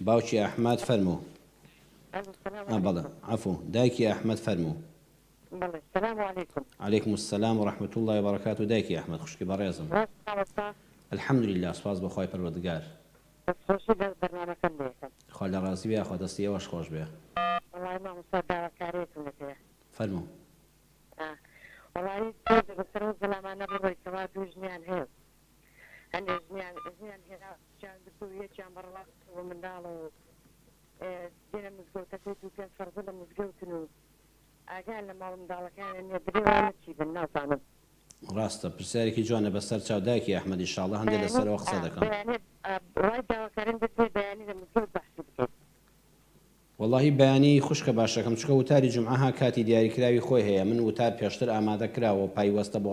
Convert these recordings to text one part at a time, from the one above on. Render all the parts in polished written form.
باوکی ئەحمەد فەرموو. ئەلو سلام ئا بەڵێ علیکم. عەفو دایکی ئەحمەد فەرموو. بەڵێ سلام علیکم. علیکم السلام و رحمە اللە و بەرەکاتو دایکی ئەحمەد خوشکی بەڕێزم. باش مامۆستا. الحمدللە سوپاس بۆ خوای پەروەردگار. دەست خۆشی لە بەرنامەکەم لێ ئەکەم. خوا لە ڕازی بێ یاخوا دەستی ئێوەش خۆش بێ. وەڵایی مامۆستا داواکاریەکم لە تۆیە. فەرموو. ئا وەڵایی تۆزێ بەسەر ئەو زەلامانە بڕۆی کەوا دوو ژنیان هەیە و هەندێ ژنیان ژنیان هێناوە کچیان گرتووە و یەکیان بەڕەڵا کردووە بە منداڵەوە و دێنە مزگەوتەکەی دوو پێنج فەرزە لە مزگەوتن و ئاگایان لە ماڵ و منداڵەکەیانە نیە دەبێ وا لە چی بن نازانم. ڕاستە پرسیارێکی جوانە بەسەر چاو دایکی ئەحمەد ئیشاڵڵا هەندێ بەیانی لەسەرەوە قسە دەکەم. بەیانی وای داواکاریم دەتوێ بەیانی لە مزگەوت بەحسی بکەیت. وەڵاهی بەیانی خوشکە باشەکەم چونکە وتاری جومعە ها کاتی دیاری کراوی خۆی هەیە من وتار پێشتر ئامادە کراوە و پایوەستە بۆ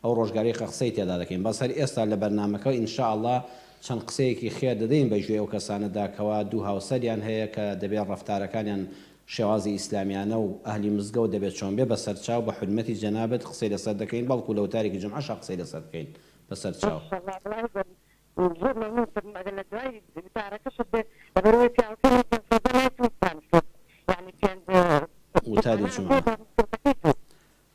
ئەو ڕۆژگارەی قە قسەی تێدا دەکەین بەس هەر ئێستا لە بەرنامەکە ان شاء اللە چەند قسەیەکی خێر دەدەین بە گوێی ئەو کەسانەدا کەوا دوو هاوسەریان هەیە کە دەبێ ڕەفتارەکانیان شێوازی ئیسلامیانە و ئەهلی مزگەوت دەبێ چۆن بێ بەسەرچاو بە حورمەتی جەنابت قسەی لەسەر دەکەین بەڵکو لە وتارێکی جومعەشا قسەی لەسەر بکەین بەسەرچاو. ان شاء اللە وەڵاهی زۆر زۆر مەمنونت دەبم ئەگەر لە دوای وتارەکەشت بێ لەبەرئەوەی پیاوەکەی من پێنج سەدە لای توو دانیشتووە یانی پێنج وتاری جومعە جومعە. بۆ مزگەوتەکەی توو.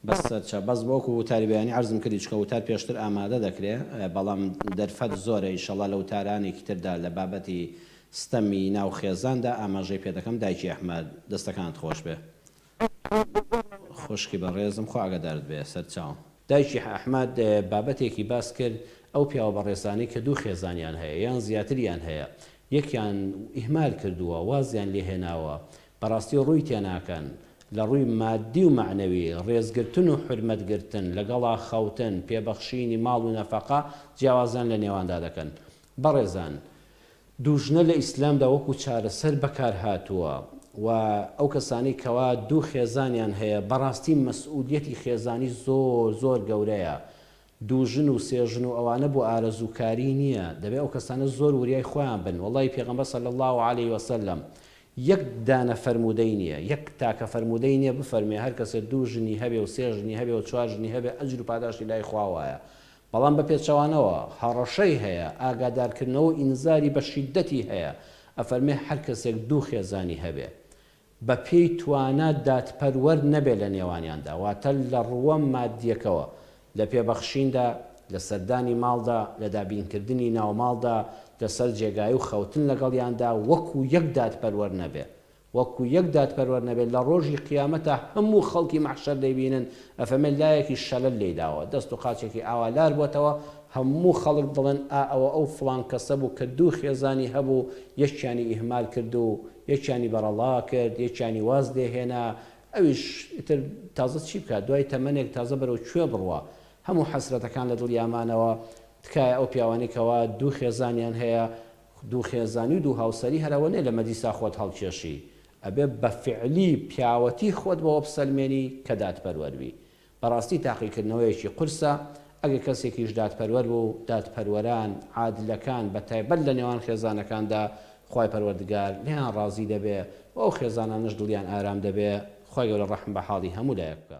بەس سەرچاو بەس وەکو وتاری بەیانی عەرزم کردی چونکە وتار پێشتر ئامادە دەکرێ بەڵام دەرفەت زۆرە ئیشەڵا لە وتارانێکی تردا لە بابەتی ستەمی ناو خێزاندا ئاماژەی پێ دەکەم دایکی ئەحمەد دەستەکانت خۆش بێ. خوشکی بەڕێزم خوا ئاگادارت بێ سەرچاوم. دایکی ئەحمەد بابەتێکی باس کرد ئەو پیاوە بەڕێزانەی کە دوو خێزانیان هەیە یان زیاتریان هەیە یەکیان ئیهمال کردووە وازیان لێ هێناوە بەڕاستی ڕووی تێناکەن لە ڕووی مادی و مەعنەوی ڕێزگرتن و حورمەت گرتن لەگەڵا خەوتن پێبەخشینی ماڵ و نەفەقە جیاوازیان لە نێواندا دەکەن بەڕێزان دوو ژنە لە ئیسلامدا وەکو چارەسەر بەکار هاتووە و ئەو کەسانەی کەوا دوو خێزانیان هەیە بەڕاستی مەسئولیەتی خێزانی زۆر زۆر گەورەیە دوو ژن و سێ ژن و ئەوانە بۆ ئارەزووکاری نییە دەبێ ئەو کەسانە زۆر وریای خۆیان بن وەڵی پێغەمبەر صلی اللە علیه وسلم یەک دانە فەرموودەی نییە یەک تاکە فەرموودەی نییە بفەرمێ هەر کەسێ دوو ژنی هەبێ و سێ ژنی هەبێ و چوار ژنی هەبێ ئەجر و پاداشتی لای خوا وایە بەڵام بە پێچەوانەوە هەڕەشەی هەیە، ئاگادارکردنەوە و ئینزاری بە شیددەتی هەیە، ئەفەرمێ هەر کەسێک دوو خێزانی هەبێ بە پێی توانا دادپەروەر نەبێ لە نێوانیاندا، واتە لە ڕووە مادیەکەوە، لە پێبەخشیندا، لە سەردانی ماڵدا، لە دابینکردنی ناوماڵدا، لە سەر جێگای و خەوتن لەگەڵیاندا وەکو یەک دادپەروەر نەبێ، وەکو یەک دادپەروەر نەبێت لە ڕۆژی قیامەتا هەموو خەڵکی مەحشەر دەیبینن ئەفەرمێت لایەکی شەلەل لێی داوە دەست و قاچێکی ئاوا لار بۆتەوە هەموو خەڵک دەڵێن ئا ئەوە ئەو فڵان کەسە بوو کە دوو خێزانی هەبوو یەکیانی ئیهمال کرد و یەکیانی بەڕەڵا کرد یەکیانی واز لێ هێنا ئەویش ئیتر تازە چی بکات دوای تەمەنێک تازە بەرەو کوێ بڕوا هەموو حەسرەتەکان لە دڵیا مانەوە تکایە ئەو پیاوانەی کەوا دوو خێزانیان هەیە دوو خێزانی و دوو هاوسەری هەر ئەوە نیە لە مەجلیسا خۆت هەڵکێشی ئەبێ بە فعلی پیاوەتی خۆت بەوە بسەلمێنی کە دادپەروەر بی بەڕاستی تاقیکردنەوەیەکی قورسە ئەگەر کەسێکیش دادپەروەر بوو دادپەروەران عادلەکان بە تایبەت لە نێوان خێزانەکاندا خوای پەروەردگار لێیان ڕازی دەبێ و ئەو خێزانانەش دڵیان ئارام دەبێ خوای گەورە ڕەحم بە حاڵی هەموو لایەک بکا.